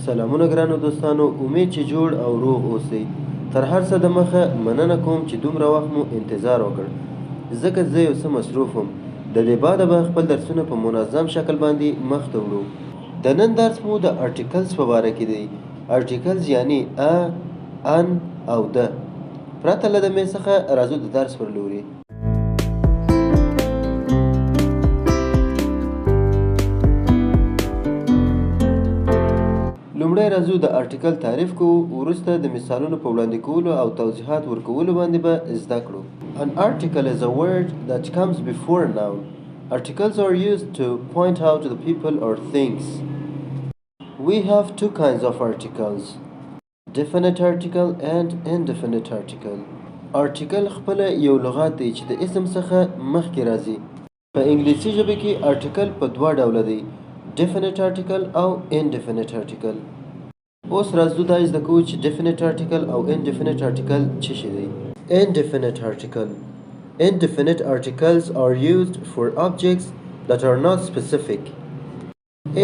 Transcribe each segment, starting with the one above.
سلامونه ګرانو دوستانو، امید چې جوړ او روغ اوسئ. تر هر څه د مخه مننه کوم چې دومره وخت مو انتظار وکړ، ځکه زه یو څه مصروف وم. د دې بعده به خپل درسونه په منظم شکل باندې مخ ته وړو. د نن درس مو د articles په باره کې دی. Articles یعنی a، an او the. پرته له دمې څخه راځو د درس پر لوري. لومړی راځو د article تعریف کوو، وروسته د مثالونو په وړاندې کولو او توضیحات ورکولو باندې به زده کړو. An article is a word that comes before a noun. Articles are used to point out to the people or things. We have two kinds of articles: definite article and indefinite article. Article خپله یو لغت دی چې د اسم څخه مخکې راځي. په انګلیسي ژبه کې article په دوه ډوله دی: definite article او indefinite article. اوس راځو دا زده کوو چې definite article او indefinite article څه شی دی. Indefinite article. Indefinite articles are used for objects that are not specific.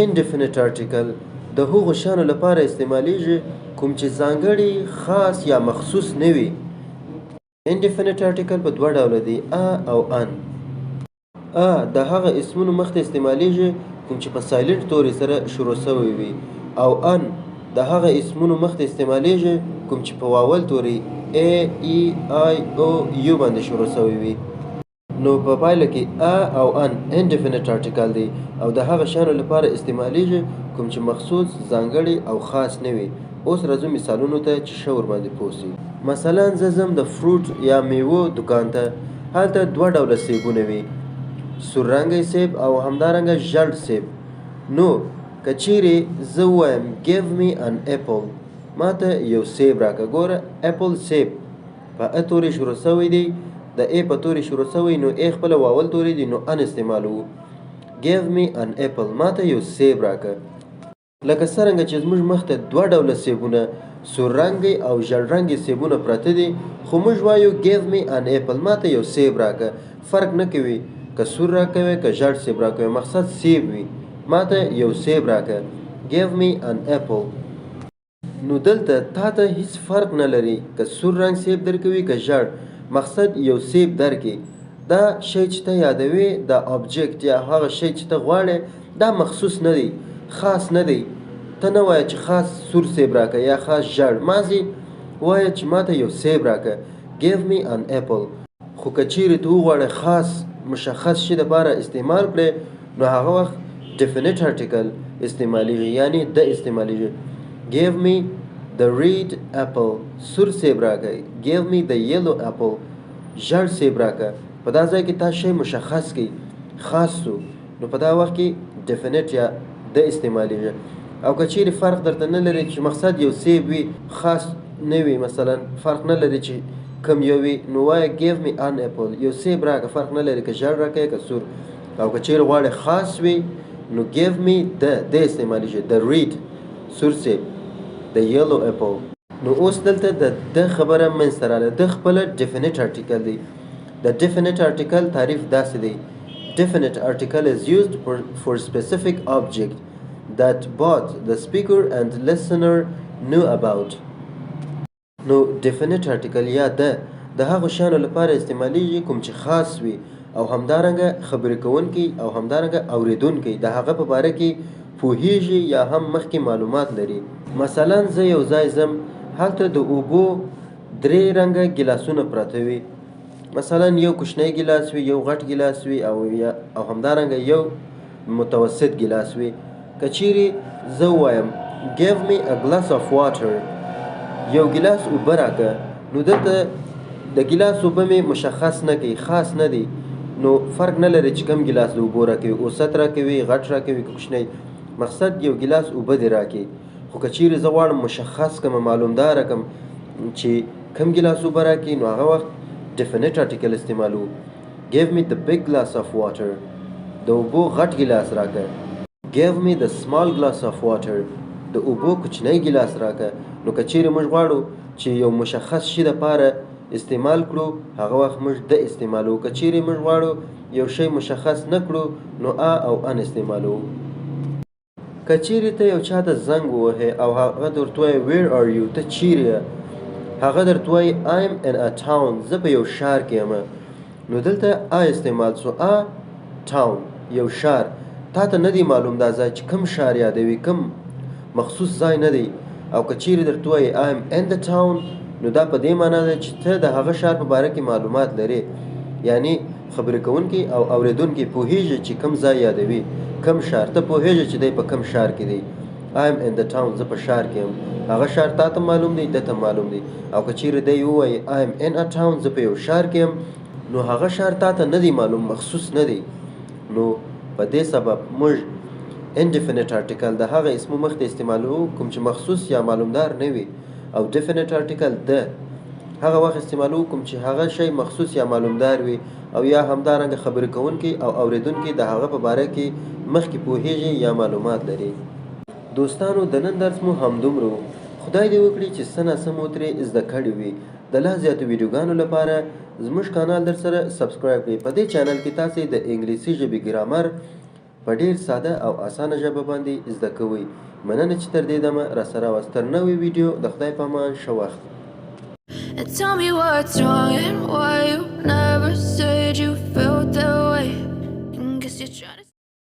Indefinite article د هغو شیانو لپاره استعمالیږي کوم چې ځانګړي، خاص یا مخصوص نه وي. Indefinite article په دوه ډوله دی: a او an. A د هغه اسمونو مخته استعمالیږي کوم چې په silent توري سره شروع شوی وي، او an د هغه اسمونو مخته استعمالیږي کوم چې په vowel توري A، E، I، O، U باندې شروع شوی وي. نو په پایله کې a او an indefinite article دی او د هغه شیانو لپاره استعمالیږي کوم چې مخصوص، ځانګړي او خاص نه وي. اوس راځو مثالونو ته چې ښه ورباندې پوه شئ. مثلا زه ځم د fruit یا میوو دکان ته، هلته دوه ډوله سیبونه وي: سور رنګی سیب او همدارنګه ژړ سیب. نو که چیرې زه ووایم "Give me an apple"، ماته یو سیب راکړه، ګوره apple سیب په ا توري شروع شوی دی، د A په توري شروع شوی، نو A خپله vowel توري دی، نو an استعمالوو. "Give me an apple"، ماته یو سیب راکړه. لکه څرنګه چې زموږ مخته دوه ډوله سیبونه، سور رنګی او ژړ رنګي سیبونه پراته دي، خو موږ وایو "Give me an apple"، ماته یو سیب راکړه. فرق نه کوي که سور راکوې که ژړ سیب راکوې، مقصد سیب وي. ماته یو سیب راکړه، "Give me an apple". نو دلته تا ته هیڅ فرق نه لري که سور رنګ سیب درکوي که ژړ، مقصد یو سیب درکړي. دا شی چې ته یادوې، دا object یا هغه شی چې ته غواړې، دا مخصوص نه دی، خاص نه دی. ته نه وایه چې خاص سور سیب راکړه یا خاص ژړ، مازې وایه چې ماته یو سیب راکړه، "Give me an apple". خو که چیرې ته وغواړې خاص مشخص شي دپاره استعمال کړې، نو هغه وخت definite article استعمالیږي، یعنی the استعمالیږي. "Give me the red apple"، سور سیب راکړه. "Give me the yellow apple"، ژړ سیب راکړه. په دا ځای کې تا شی مشخص کړي، خاص سو، نو په دا وخت کې definite یا the استعمالیږي. او که چیرې فرق درته نه لري چې مقصد یو سیب وي، خاص نه وي، مثلا فرق نه لري چې کوم یو وي، نو وایه "Give me an apple"، یو سیب راکړه، فرق نه لري که ژړ راکړې که سور. او که چیرې غواړې خاص وي، نو give me the، the استعمالیږي، the red سور سیب، the yellow apple. نو اوس دلته د the خبره منځته راغله. The خپله definite article دی. د definite article تعریف داسې دی: Definite article is used for specific object that both the speaker and listener know about. نو definite article یا the د هغو شیانو لپاره استعمالیږي کوم چې خاص وي او همدارنګه خبرې کوونکی او همدارنګه اوریدونکی د هغه په باره کې پوهیږي یا هم مخکې معلومات لري. مثلا زه یو ځای ځم، هلته د اوبو درې رنګه ګیلاسونه پراته وي. مثلا یو کوچنی ګیلاس وي، یو غټ ګیلاس وي او همدارنګه یو متوسط ګیلاس وي. که چیرې زه ووایم "Give me a glass of water"، یو ګیلاس اوبه راکړه، نو دلته د ګیلاس اوبه مې مشخص نه کوي، خاص نه دی، نو فرق نه لري چې کوم ګیلاس د اوبو راکوي، اوسط راکوي، غټ راکوي که کوچنی، مقصد یو ګیلاس اوبه دې راکړي. خو که چیرې زه غواړم مشخص کړم، معلومداره کړم چې کوم ګیلاس اوبه راکړي، نو هغه وخت definite article استعمالو: "Give me the big glass of water"، د اوبو غټ ګیلاس راکړه. "Give me the small glass of water"، د اوبو کوچنی ګیلاس راکړه. نو که چیرې موږ غواړو چې یو مشخص شي دپاره استعمال کړو، هغه وخت موږ the استعمالو. که چیرې موږ غواړو یو شی مشخص نه کړو، نو a او an استعمالو. که چیرې ته یو چا ته زنګ ووهې او هغه درته وایي Where are you؟ ته چیرې یې؟ هغه درته وایي I'm in a town، زه په یو ښار کې یم. نو دلته a استعمال سو، a town یو ښار. تا ته نه دی معلوم دا ځای چې کوم ښار یادوي، کوم مخصوص ځای نه دی. او که چیرې درته وایي I'm in the town، نو دا په دې معنا ده چې ته د هغه ښار په باره کې معلومات لرې، یعنی خبرې کوونکی او اوریدونکی پوهیږي چې کوم ځای یادوي، کوم ښار. ته پوهیږې چې دی په کوم ښار کې دی. I'm in the town، زه په ښار کې یم. هغه ښار تا ته معلوم دی، ده ته معلوم دی. او که چیرې دی ووایي I'm in a town، زه په یو ښار کې یم، نو هغه ښار تا ته نه دی معلوم، مخصوص نه دی. نو په دې سبب موږ indefinite article د هغه اسمو مخ ته استعمالوو کوم چې مخصوص یا معلومدار نه وي، او definite article د هغه وخت استعمالوو کوم چې هغه شی مخصوص یا معلومدار وي، او یا همدارنګه خبرې کوونکي او اوریدونکي د هغه په باره کې مخکې پوهیږي یا معلومات لري. دوستانو، د نن درس مو همدومره و. خدای دې وکړي چې څه نا څه مو ترې زده کړي وي. د لا زیاتو ویډیوګانو لپاره زموږ کانال در سره subscribe کړئ. په دې چینل کې تاسې د انګلیسي ژبې ګرامر په ډیر ساده او اسانه ژبه باندې زده کوئ. مننه چې تر دې دمه راسره واست. تر نوې ویډیو د خدای په امان، ښه وخت. And tell me what's wrong and why you never said you felt that way. And guess you're trying to